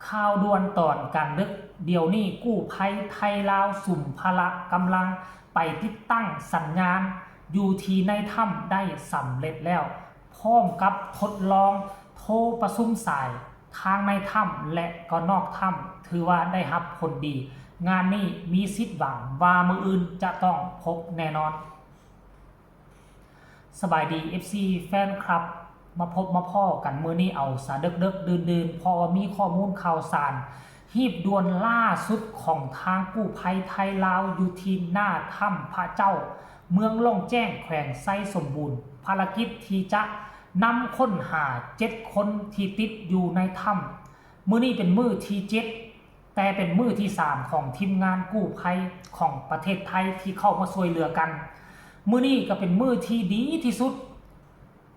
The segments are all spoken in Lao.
ຂ່າວດ່ວນຕອນກາງດຶກ, ດຽວນີ້ກູ້ໄພໄທລາວສຸມພະລະກຳລັງໄປຕິດຕັ້ງສັນຍານຢູ່ທີ່ໃນຖ້ຳໄດ້ສຳເລັດແລ້ວ, ພ້ອມກັບທົດລອງໂທປະຊຸມສາຍທາງໃນຖ້ຳ ແລະ ກໍນອກຖ້ຳ, ຖືວ່າໄດ້ຮັບຜົນດີ. ງານນີ້ມີສິດຫວັງວ່າມື້ອື່ນຈະຕ້ອງພົບແນ່ນອນ. ສະບາຍດີ ເອັຟຊີ ແຟນຄລັບ, ມາພົບມາພໍ້ກັນມື້ນີ້ເອົາສາເດິກໆດື່ນໆ ເພາະວ່າມີຂໍ້ມູນຂ່າວສານຮີບດ່ວນລ່າສຸດຂອງທາງກູ້ໄພໄທລາວ ຢູ່ທີ່ໜ້າຖ້ຳພະເຈົ້າ ເມືອງລ່ອງແຈ້ງ ແຂວງໄຊສົມບູນ. ພາລະກິດທີ່ຈະນຳຄົ້ນຫາເຈັດຄົນທີ່ຕິດຢູ່ໃນຖ້ຳ ມື້ນີ້ເປັນມື້ທີເຈັດ ແຕ່ເປັນມື້ທີສາມຂອງທີມງານກູ້ໄພຂອງປະເທດໄທທີ່ເຂົ້າມາຊ່ວຍເຫຼືອກັນ. ມື້ນີ້ກໍເປັນມື້ທີ່ດີທີ່ສຸດ,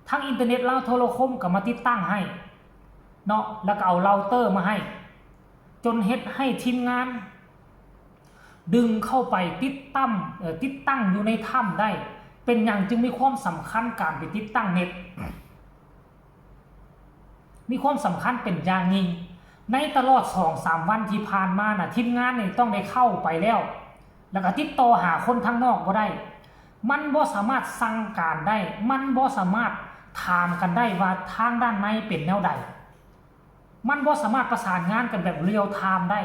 ທາງອິນເຕີເນັດລາວໂທລະຄົມກໍມາຕິດຕັ້ງໃຫ້ເນາະ, ແລ້ວກໍເອົາເລົາເຕີມາໃຫ້, ຈົນເຮັດໃຫ້ທີມງານດຶງເຂົ້າໄປຕິດຕັ້ງ, ເອີ ຕິດຕັ້ງຢູ່ໃນຖ້ຳໄດ້. ເປັນຫຍັງຈຶ່ງມີຄວາມສຳຄັນການໄປຕິດຕັ້ງເນັດ? ມີຄວາມສຳຄັນເປັນຢ່າງຍິ່ງ. ໃນຕະຫຼອດສອງສາມວັນທີ່ຜ່ານມານະ, ທີມງານນີ້ຕ້ອງໄດ້ເຂົ້າໄປແລ້ວ ແລ້ວກໍຕິດຕໍ່ຫາຄົນທາງນອກບໍ່ໄດ້. ມັນບໍ່ສາມາດສັ່ງການໄດ້, ມັນບໍ່ສາມາດຖາມກັນໄດ້ວ່າທາງດ້ານໃນເປັນແນວໃດ. ມັນບໍ່ສາມາດປະສານງານກັນແບບ real time ໄດ້.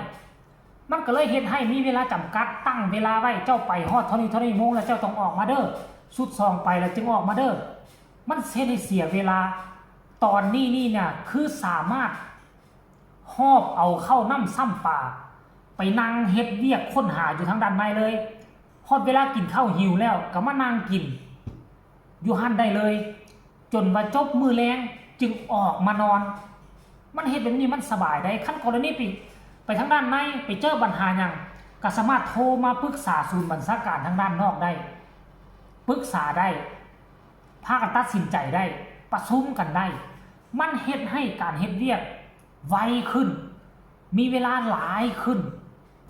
ມັນກໍເລີຍເຮັດໃຫ້ມີເວລາຈຳກັດ, ຕັ້ງເວລາໄວ້, ເຈົ້າໄປຮອດເທົ່ານີ້ເທົ່ານີ້ໂມງແລ້ວເຈົ້າຕ້ອງອອກມາເດີ້, ຊຸດສອງໄປແລ້ວຈຶ່ງອອກມາເດີ້. ມັນເຮັດໃຫ້ເສຍເວລາ. ຕອນນີ້ນີ້ນະ ຄືສາມາດຫອບເອົາເຂົ້ານ້ຳຊ້ຳປາ ໄປນັ່ງເຮັດວຽກຄົ້ນຫາຢູ່ທາງດ້ານໃນເລີຍ. ຮອດເວລາກິນເຂົ້າຫິວແລ້ວ ກໍມານັ່ງກິນຢູ່ຫັ້ນໄດ້ເລີຍ. ຈົນວ່າຈົບມື້ແລງຈຶ່ງອອກມານອນ. ມັນເຮັດແບບນີ້ມັນສະບາຍໄດ໋. ຄັນກໍລະນີໄປ, ໄປທາງດ້ານໃນ ໄປເຈີບັນຫາຫຍັງ ກໍສາມາດໂທມາປຶກສາສູນບັນຊາການທາງດ້ານນອກໄດ້, ປຶກສາໄດ້, ພາກັນຕັດສິນໃຈໄດ້, ປະຊຸມກັນໄດ້. ມັນເຮັດໃຫ້ການເຮັດວຽກໄວຂຶ້ນ, ມີເວລາຫຼາຍຂຶ້ນ.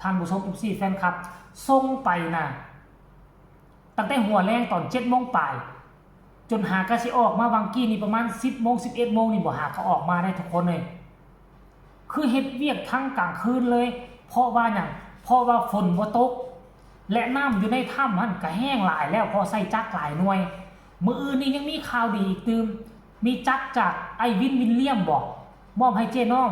ທ່ານຜູ້ຊົມ ເອັຟຊີ ແຟນຄລັບ, ສົ່ງໄປນະ ຕັ້ງແຕ່ຫົວແລງຕອນເຈັດໂມງປາຍ ຈົນຫາກະຊິອອກມາຫວ່າງກີ້ນີ້ປະມານສິບໂມງ ສິບເອັດໂມງນີ້ບໍ່ ຫາກະອອກມາໄດ້ທຸກຄົນເອີຍ. ຄືເຮັດວຽກທັງກາງຄືນເລີຍ. ເພາະວ່າຫຍັງ? ເພາະວ່າຝົນບໍ່ຕົກ ແລະ ນ້ຳຢູ່ໃນຖ້ຳຫັ້ນກະແຫ້ງຫຼາຍແລ້ວ ເພາະໃຊ້ຈັກຫຼາຍໜ່ວຍ. ມື້ອື່ນນີ້ຍັງມີຂ່າວດີອີກຕື່ມ, ມີຈັກຈາກໄອ້ວິນ ວິນລຽມບໍ ມອບໃຫ້ເຈ້ນ້ອງ.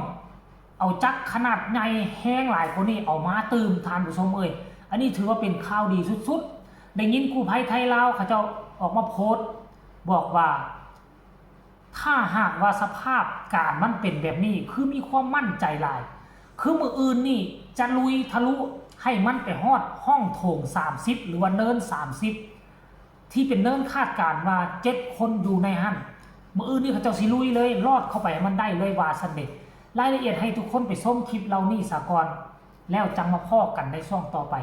ເອົາຈັກຂະໜາດໃຫຍ່ແຮງຫຼາຍກວ່ານີ້ເອົາມາຕື່ມ ທ່ານຜູ້ຊົມເອີຍ. ອັນນີ້ຖືວ່າເປັນຂ່າວດີສຸດໆ. ໄດ້ຍິນກູ້ໄພໄທລາວເຂົາເຈົ້າອອກມາໂພສບອກວ່າ ຖ້າຫາກວ່າສະພາບການມັນເປັນແບບນີ້ ຄືມີຄວາມໝັ້ນໃຈຫຼາຍ, ຄືມື້ອື່ນນີ້ຈະລຸຍທະລຸໃຫ້ມັນໄປຮອດຮ່ອງໂຖງສາມສິບ ຫຼືວ່າເນີນສາມສິບ ທີ່ເປັນເນີນຄາດການວ່າເຈັດຄົນຢູ່ໃນຫັ້ນ. ມື້ອື່ນນີ້ເຂົາເຈົ້າຊິລຸຍເລີຍ, ລອດເຂົ້າໄປໃຫ້ມັນໄດ້ເລີຍວ່າຊັ້ນເດ. ລາຍລະອຽດໃຫ້ທຸກຄົນໄປຊົມຄລິບເຫຼົ່ານີ້ສາກ່ອນ, ແລ້ວຈັ່ງມາພໍ້ກັນໃນຊ່ວງຕໍ່ໄປ.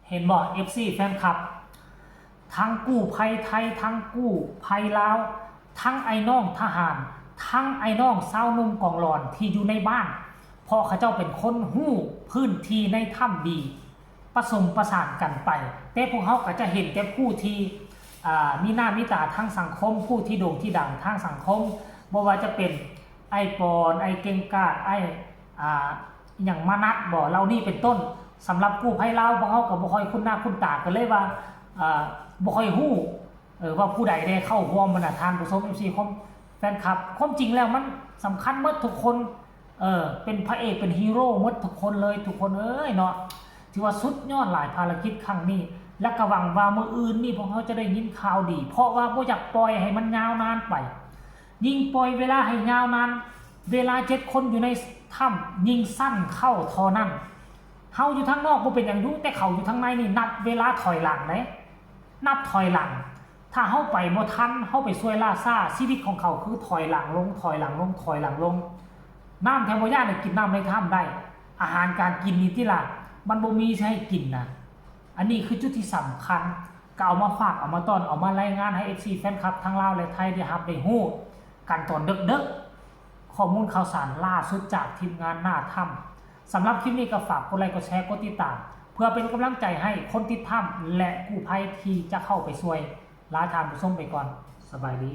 ເຫັນບໍ່ ເອັຟຊີ ແຟນຄລັບ ທັງກູ້ໄພໄທ ທັງກູ້ໄພລາວ ທັງອ້າຍນ້ອງທະຫານ ທັງອ້າຍນ້ອງຊາວໜຸ່ມກອງຫຼອນທີ່ຢູ່ໃນບ້ານ ເພາະເຂົາເຈົ້າເປັນຄົນຮູ້ພື້ນທີ່ໃນຖ້ຳດີ ປະສົມປະສານກັນໄປ. ແຕ່ພວກເຮົາກໍຈະເຫັນແຕ່ຜູ້ທີ່ ອ່າ ມີໜ້າມີຕາທາງສັງຄົມ ຜູ້ທີ່ໂດ່ງທີ່ດັງທາງສັງຄົມ ບໍ່ວ່າຈະເປັນອ້າຍປອນ ອ້າຍເກັ່ງກາດ ອ້າຍ ອ່າ ອີ່ຫຍັງ ມານັດບໍ ເຫຼົ່ານີ້ເປັນຕົ້ນ. ສຳລັບກູ້ໄພລາວ ພວກເຮົາກໍບໍ່ຄ່ອຍຄຸ້ນໜ້າຄຸ້ນຕາ ກໍເລີຍວ່າ ເອີ ບໍ່ຄ່ອຍຮູ້ ເອີ ວ່າຜູ້ໃດແດ່ເຂົ້າຮ່ວມຫັ້ນນະ ທ່ານຜູ້ຊົມ ເອັຟຊີ ຄອມ ແຟນຄລັບ. ຄວາມຈິງແລ້ວມັນສຳຄັນໝົດທຸກຄົນ ເອີ ເປັນພະເອກ ເປັນຮີໂຣໝົດທຸກຄົນເລີຍ ທຸກຄົນເອີຍເນາະ. ຖືວ່າສຸດຍອດຫຼາຍພາລະກິດຄັ້ງນີ້ ແລະ ກໍຫວັງວ່າມື້ອື່ນນີ້ພວກເຮົາຈະໄດ້ຍິນຂ່າວດີ ເພາະວ່າບໍ່ຢາກປ່ອຍໃຫ້ມັນຍາວນານໄປ. ຍິ່ງປ່ອຍເວລາໃຫ້ຍາວນານ ເວລາເຈັດຄົນຢູ່ໃນຖ້ຳຍິ່ງສັ້ນເຂົ້າເທົ່ານັ້ນ. ເຮົາຢູ່ທາງນອກບໍ່ເປັນຫຍັງຢູ່ ແຕ່ເຂົາຢູ່ທາງໃນນີ້ນັບເວລາຖອຍຫຼັງເດ້ ນັບຖອຍຫຼັງ. ຖ້າເຮົາໄປບໍ່ທັນ ເຮົາໄປຊ່ວຍລ້າຊ້າ ຊີວິດຂອງເຂົາຄືຖອຍຫຼັງລົງ ຖອຍຫຼັງລົງ ຖອຍຫຼັງລົງ. ນ້ຳແທ້ບໍ່ຢາກນີ້ ກິນນ້ຳໃນຖ້ຳໄດ້. ອາຫານການກິນນີ້ຕິລະ ມັນບໍ່ມີໃຫ້ກິນນະ. ອັນນີ້ຄືຈຸດທີ່ສຳຄັນ ກໍເອົາມາຝາກ ເອົາມາຕ້ອນ ເອົາມາລາຍງານໃຫ້ ເອັຟຊີ ແຟນຄລັບ ທັງລາວ ແລະ ໄທ ໄດ້ຮັບໄດ້ຮູ້ກັນຕອນເດິກໆ ຂໍ້ມູນຂ່າວສານລ່າສຸດຈາກທີມງານໜ້າຖ້ຳ. ສຳລັບຄລິບນີ້ກໍຝາກກົດໄລ ກົດແຊ ກົດຕິດຕາມ ເພື່ອເປັນກຳລັງໃຈໃຫ້ຄົນຕິດຖ້ຳ ແລະ ກູ້ໄພທີ່ຈະເຂົ້າໄປຊ່ວຍ. ລາທ່ານຜູ້ຊົມໄປກ່ອນ. ສະບາຍດີ.